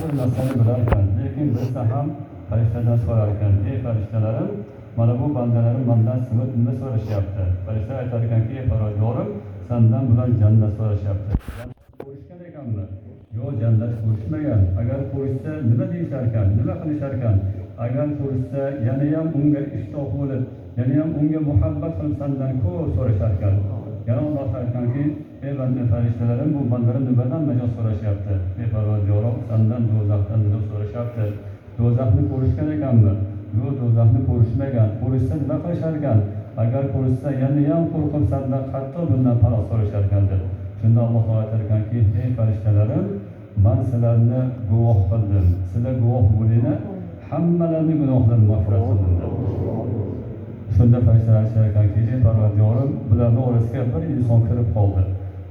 xil narsani bilarkan, lekin bilsa ham farishtadan so'rar ekan: ey farishtalarim, mana bu bandalarim mandan nima so'rashyapti? Farishta aytar ekanki: ey Parvardigorim, sandan bular jannat so'rashyapti. Ko'rishgan ekanmi? Yo'q, jannat ko'rishmagan. Agar ko'rishsa nima deyishar ekan, nima qilishar ekan? Agar ko'rishsa yanayam unga ishtiyoq bo'lib, yanayam unga muhabbat qilib sandan ko'p so'rashar ekan. Yana Alloh aytganki: ey banda farishtalarim, bu bandalarim nimadan najot so'rashyapti? Ey Parvardigorim, sandan do'zaxdan najot so'rashyapti. Do'zaxni ko'rishgan ekanmi? Yo'q, do'zaxni ko'rishmagan. Ko'rishsa nima qilishar ekan? Agar ko'rishsa yanayam qo'rqib sandan qattiq bundan panoh so'rashar ekan deb. Shunda Alloh taolo aytar ekanki: ey farishtalarim, man sizlarni guvoh qildim, sizlar guvoh bo'linglar, hammalarini gunohlarini mag'firat qildim deb. Shunda farishtalar aytishar ekanki: ey Parvardigorim, bularni orasiga bir inson kirib qoldi,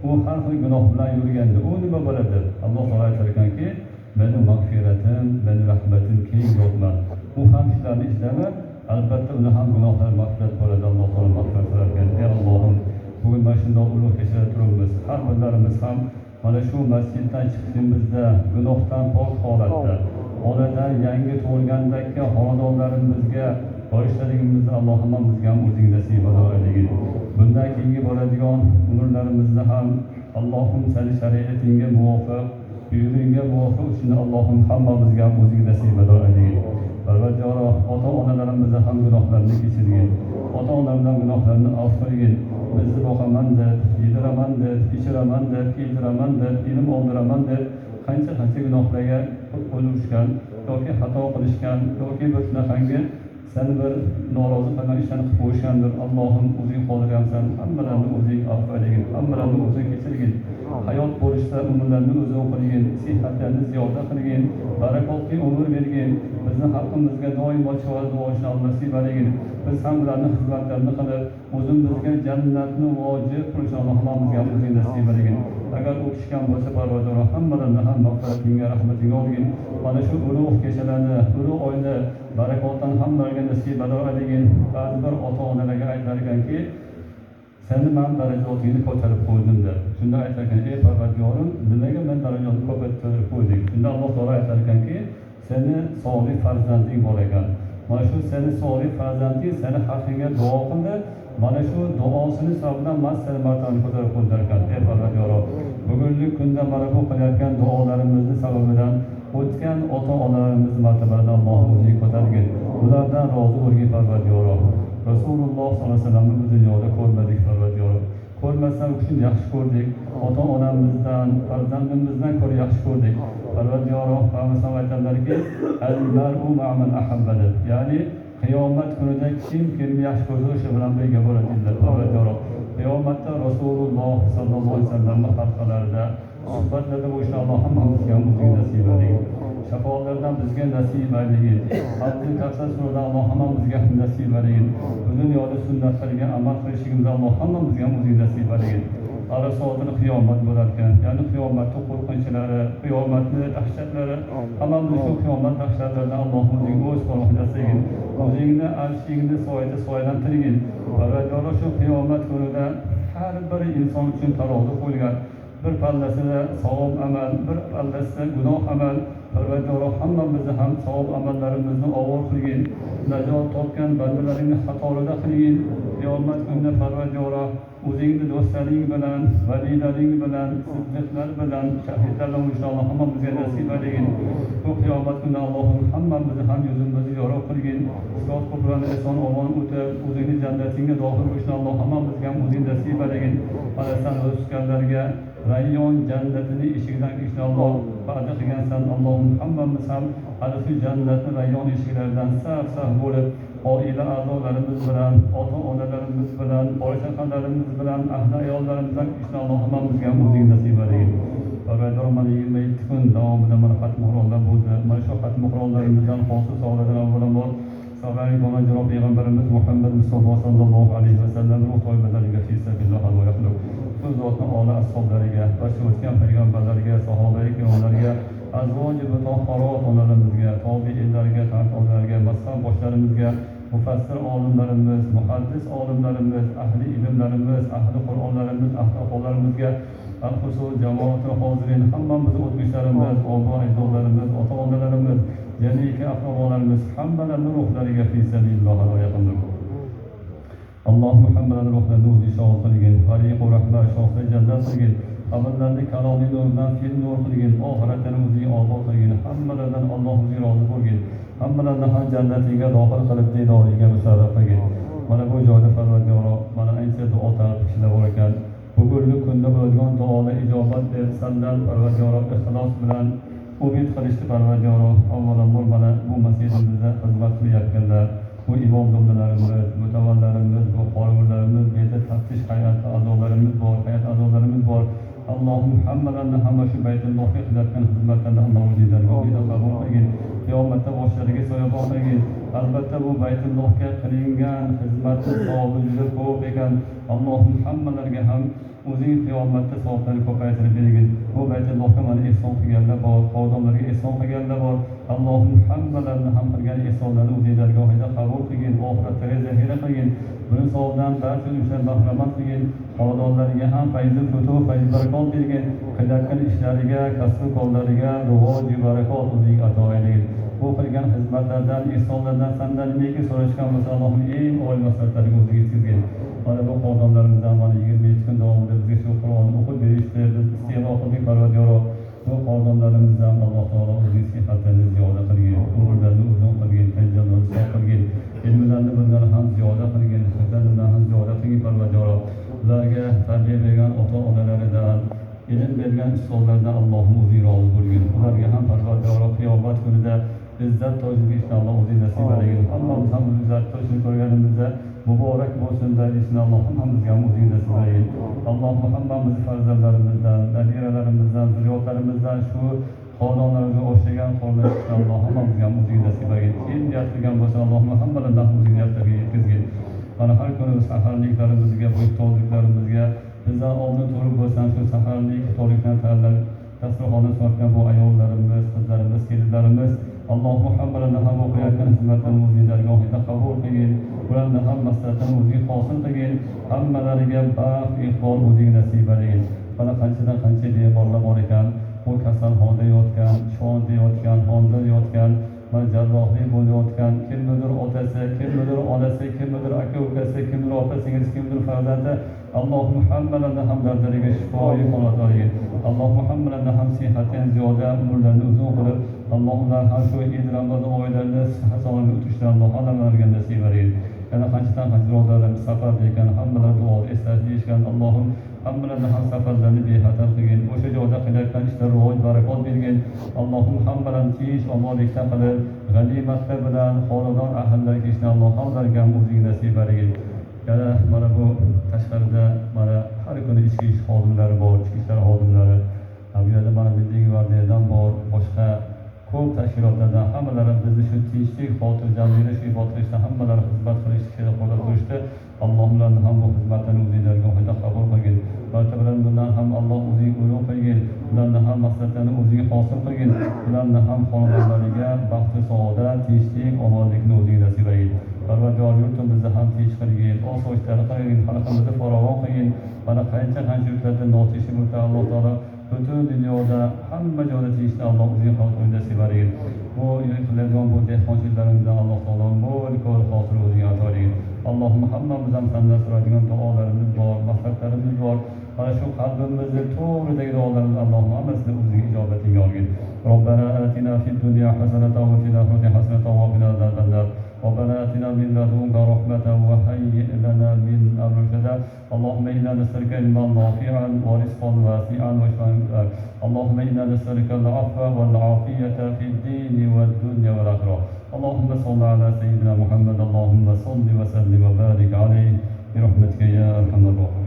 u har xil gunoh bilan yurgandi, u nima bo'ladi? Alloh taolo aytar ekanki: meni mag'firatim, meni rahmatim keng zotman, u ham shularni ichidami? Albatta uni ham gunohlari mag'firat bo'ladi. Alloh taolo mag'firat qilar ekan. Ey Allohim, bugun mana shundoq ulug' kechada turibmiz. Har birlarimiz ham mana shu masjiddan chiqishimizda gunohdan pok holatda, onadan yangi tug'ilgandagi xonadonlarimizga borishlarimizni Alloh hammamizga ham o'zing nasib aylagin. Bundan keyingi bo'ladigan umrlarimizni ham Allohim sani shariatingga muvofiq, buyrug'ingga muvofiq uchun Allohim hammamizga ham o'zing nasib aylagin. Parvardigoro, ota onalarimizni ham gunohlarini kechirgin, ota onalardan gunohlarini afv qilgin. Bizni boqaman deb, yediraman deb, ichiraman deb, kiydiraman deb, ilm oldiraman deb qancha qancha gunohlarga qo'l urishgan yoki xato qilishgan yoki bir shunaqangi seni bir norozi qilgan ishlarni qilib qo'yishgandir. Allohim, o'zing qodirsan, hammalarini o'zing afv aylagin, hammalarini o'zing kechirgin. Hayot bo'lishda umrlarni o'zing qilgin, sihatlarni ziyoda qilgin, barakotli umr bergin. Bizni haqqimizga doimo chiroyli duo ishlarni nasib aylagin. Biz ham ularni xizmatlarini qilib, o'zimizga jannatni vojib qilishni Alloh hammamizga ham o'zing nasib aylagin. Agar o'tishgan bo'lsa, Parvardigor, hammalarini ham mag'firatingga, rahmatingga olgin. Mana shu ulug' kechalarni, ulug' oyni barakotdan hammalariga nasib aylagin. Ba'zi bir ota onalarga aytar ekanki: seni man darajotingni ko'tarib qo'ydim deb. Shunda aytar ekan: ey Parvardigorim, nimaga men darajamni ko'tarib qo'yding? Shunda Alloh taolo aytar ekanki: seni solih farzanding bor ekan, mana shu seni solih farzanding seni haqqingga duo qildi, mana shu duosini sababidan man seni martabani ko'tarib qo'ydim ekan. Ey Parvardigoro, bugungi kunda mana bu qilayotgan duolarimizni sababidan o'tgan ota onalarimizni martabalarini Alloh o'zing ko'targin, ulardan rozi bo'lgin. Parvardigoro, Rasululloh sollallohu alayhi vasallamni bu dunyoda ko'rmadik. Parvardigoro, ko'rmasdan u kishini yaxshi ko'rdik, ota onamizdan, farzandimizdan ko'ra yaxshi ko'rdik. Parvardigoro, payg'ambar aytadilarki: al mar'u ma'a man ahabba deb, ya'ni qiyomat kunida kim kimni yaxshi ko'rsa, o'sha bilan birga bo'ladi dedilar. Parvardigoro, qiyomatda Rasululloh sollallohu alayhi vasallamni halqalarida, suhbatlarda bo'lishni Alloh hammamizga ham o'zing nasib aylagin. Shafoatlardan bizga nasib aylagin. Havzi Kavsar suvidan Alloh hammamizga ham nasib aylagin. Bu dunyoda sunnatlarga amal qilishligimizni Alloh hammamizga ham o'zing nasib aylagin. Arasotil qiyomat bo'lar ekan, ya'ni qiyomatni qo'rqinchlari, qiyomatni dahshatlari, hammamizni shu qiyomat dahshatlaridan Alloh o'zing o'z panohingda asragin, o'zingni arshingni soyada soyalantirgin. Parvardigoro, shu qiyomat kunida har bir inson uchun tarozi qo'yilgan, bir pallasida savob amal, bir pallasida gunoh amal. Parvardigoro, hammamizni ham savob amallarimizni og'ir qilgin, najot topgan bandalaringni qatorida qilgin. Qiyomat kunida, Parvardigoro, o'zingni do'stlaring bilan, valiylaring bilan, siddiqlar bilan, shahidlar bilan inshaalloh hammamizga nasib aylagin. Bu qiyomat kunida Allohim hammamizni ham yuzimizni yorug' qilgin. Sirot ko'prini eson omon o'tib, o'zingni jannatingga dohil bo'lishni Alloh hammamizga ham o'zing nasib aylagin. Mana san tutganlarga Rayyon jannatini eshigidan kirishni Alloh va'da qilgansan. Allohim, hammamiz ham ana shu jannatni Rayyon eshiklaridan saf saf bo'lib, oila a'zolarimiz bilan, ota onalarimiz bilan, bola chaqalarimiz bilan, ahli ayollarimiz bilan kirishni Alloh hammamizga ham o'zing nasib aylagin. Parvardigor, mana 27 kun davomida mana xatmi Qur'onlar bo'ldi. Mana shu xatmi Qur'onlarimizdan hosil savobidan avvalambor Sarvari bo'lgan janob payg'ambarimiz Muhammad Mustafa sallallohu alayhi vasallam ruh toibalariga fi sabilillah havola qilib, bu zotni ola ashoblariga, barcha o'tgan payg'ambarlarga, sahoba ikromlarga, azvoji mutahharot onalarimizga, tobiinlarga, tabiinlarga, mazhab boshlarimizga, mufassir olimlarimiz, muhaddis olimlarimiz, ahli ilmlarimiz, ahli Qur'onlarimiz, ahli aqollarimizga, Al-xusus jamoat hozirin hammamiz o'tmishlarimiz, obo ajdodlarimiz, ota-onalarimiz, jamiki aqrabolarimiz hammalarini ruhlariga fi sabililloh hidoyat qildik. Allohim hammalarni ruhlarini o'zi shod qilgin, g'ariqu rahmat shohsa jannat qilgin, qabrlarni kalomiy nurdan fil nur qilgin, oxiratini o'zing obod qilgin, hammalardan Alloh o'zi rozi bo'lgin, hammalarni ham jannatingga dohil qilib diydoriga musharraf qilgin. Mana bu joyda Parvardigoro, mana ancha duo talab kishilar bor ekan. Bugungi kunda bo'ladigan duolar ijobat deb sandan Parvardigoro ixlos bilan umid qilishdi Parvardigoro. Avvalambor mana bu masjidimizda xizmat qilayotganlar, bu imom domlalarimiz, mutavallarimiz, bu qorovullarimiz, bu yerda taftish hay'ati a'zolarimiz bor, hay'at a'zolarimiz bor. Allohim hammalarini hamma shu Baytullohga qilayotgan xizmatlarni Alloh o'zining dargohida qabul qilgin. Qiyomatda boshlariga soyabon qilgin. Albatta bu Baytullohga qilingan xizmatning savobi juda ko'p ekan. Allohim hammalariga ham o'zing qiyomatda savoblarni ko'paytirib bergin. Bu Baytullohga mana ehson qilganlar bor, xodimlarga ehson qilganlar bor. Allohim hammalarini ham qilgan ehsonlarni o'zing dargohida qabul qilgin, oxiratda zaxira qilgin. Buni savobidan barcha o'sha bahramand qilgin. Xonadonlariga ham fayzi futuh, fayzi barakot bergin. Qilayotgan ishlariga, kasb korlariga rivoj barakot o'zing ato aylagin. Bu qilgan xizmatlardan, ehsonlardan sandan neki so'rashgan bo'lsa, Allohim eng oliy maqsadlarga o'zing yetkazgin. Mana bu xodimlarimizdan mana 27 kun davomida bizga shu Qur'onni o'qib berishdi, biz iste'mol qildik Parvardigoro. Bu xodimlarimizdan Alloh taolo o'zining sihatini ziyoda qilgin, umrlarini uzun qilgin, tanjalarini sog' qilgin, ilmlarini bundan ham ziyoda qilgin, hikmatlaridan ham ziyoda qilgin Parvardigoro. Ularga tarbiya bergan ota-onalaridan, ilm bergan ustozlardan Allohim o'zing rozi bo'lgin. Ularga ham Parvardigoro qiyomat kunida izzat tojini ishni Alloh o'zing nasib aylagin. Hammamiz ham izzat tojini ko'rganimizda muborak bo'lsin deyishni Allohim hammamizga ham o'zing nasib aylagin. Allohim hammamizni farzandlarimizdan, nabiralarimizdan, zurriyotlarimizdan shu xonadonlarimizga o'xshagan xonadonlarni Alloh hammamizga ham o'zing nasib aylagin. Kim niyat qilgan bo'lsa Allohim hammalarini o'zing niyatlariga yetkazgin. Mana har kuni saharliklarimizga, bu iftorliklarimizga bizdan oldin turib bo'lsam shu saharlik iftorlikdan tayyorlab dasturxonni solgan bu ayollarimiz, qizlarimiz, kelinlarimiz Allohim hammalarini ham o'qiyotgan xizmatlarni o'zing dargohida qabul qilgin. Ularni ham maqsadlarini o'zing hosil qilgin. Hammalariga baxt, iqbol o'zing nasib aylagin. Mana qanchadan qancha bemorlar bor ekan, bu kasalxonada yotgan, shonda yotgan, xonada yotgan, mana jarrohlik bo'layotgan, kimnidir otasi, kimnidir onasi, kimnidir aka ukasi, kimnidir opa singlisi, kimnidir farzandi. Allohim hammalarini ham dardlariga shifoyi holat olgin. Allohim hammalarini ham sihatdan ziyoda umrlarini uzun qilib, Alloh ular ham shu Eid Ramazon oylarini sihat sog'lik o'tishni Alloh hammalariga nasib aylagin. Yana qanchadan qancha birodarlarimiz safarda ekan, hammalari duoda eslashgan. Allohim hammalarini ham safarlarini bexatar qilgin. O'sha joyda qilayotgan ishlar rivoj barakot bergin. Allohim hammalarini tinch omonlikda qilib, g'animatlar bilan xonadon ahllariga ishni Alloh hammalariga ham o'zing nasib aylagin. Yana mana bu tashqarida mana har kuni ichki ish xodimlari bor, ichki ishlar xodimlari. Bu yerda mana Milliy gvardiyadan bor, boshqa ko'p tashkilotlardan hammalari bizni shu tinchlik, xotirjamlikni, shu ibodat qilishda hammalari xizmat qilishda qo'llab turishdi. Alloh ularni ham bu xizmatlarni o'zing dargohida qabul qilgin. Martabalarni bundan ham Alloh o'zing ulug' qilgin. Ularni ham maqsadlarini o'zing hosil qilgin. Ularni ham xonadonlariga baxt va saodat, tinchlik, omonlikni o'zing nasib aylagin. Parvardigor yurtimizni ham tinch qilgin, osoyishtalik qilgin, xalqimizni farovon qilgin. Mana qancha qancha yurtlarda notinchlik bo'lsa, Alloh taolo butun dunyoda hamma joyda tinchlik Alloh o'zing qabul nasib aylagin. Bu qiladigan bu dehqonchiliklarimizdan Alloh taolo mo'l ko'l hosil o'zing ato aylagin. Allohim hammamiz ham sandan so'raydigan duolarimiz bor, maqsadlarimiz bor. Mana shu qalbimizni to'g'ridagi duolarimizni Allohim hammasini o'zing ijobatingga olgin. Robbana atina fid dunya hasanatan va fil oxirati hasanatan va qina azabannar. ربنا آتنا من لدنك رحمة وهيئ لنا من أمرنا رشدا. اللهم إنا نسألك علما نافعا ورزقا واسعا وشفاء. اللهم إنا نسألك العفو والعافية في الدين والدنيا والآخرة. اللهم صل على سيدنا محمد. اللهم صل وسلم وبارك عليه برحمتك يا أرحم الراحمين.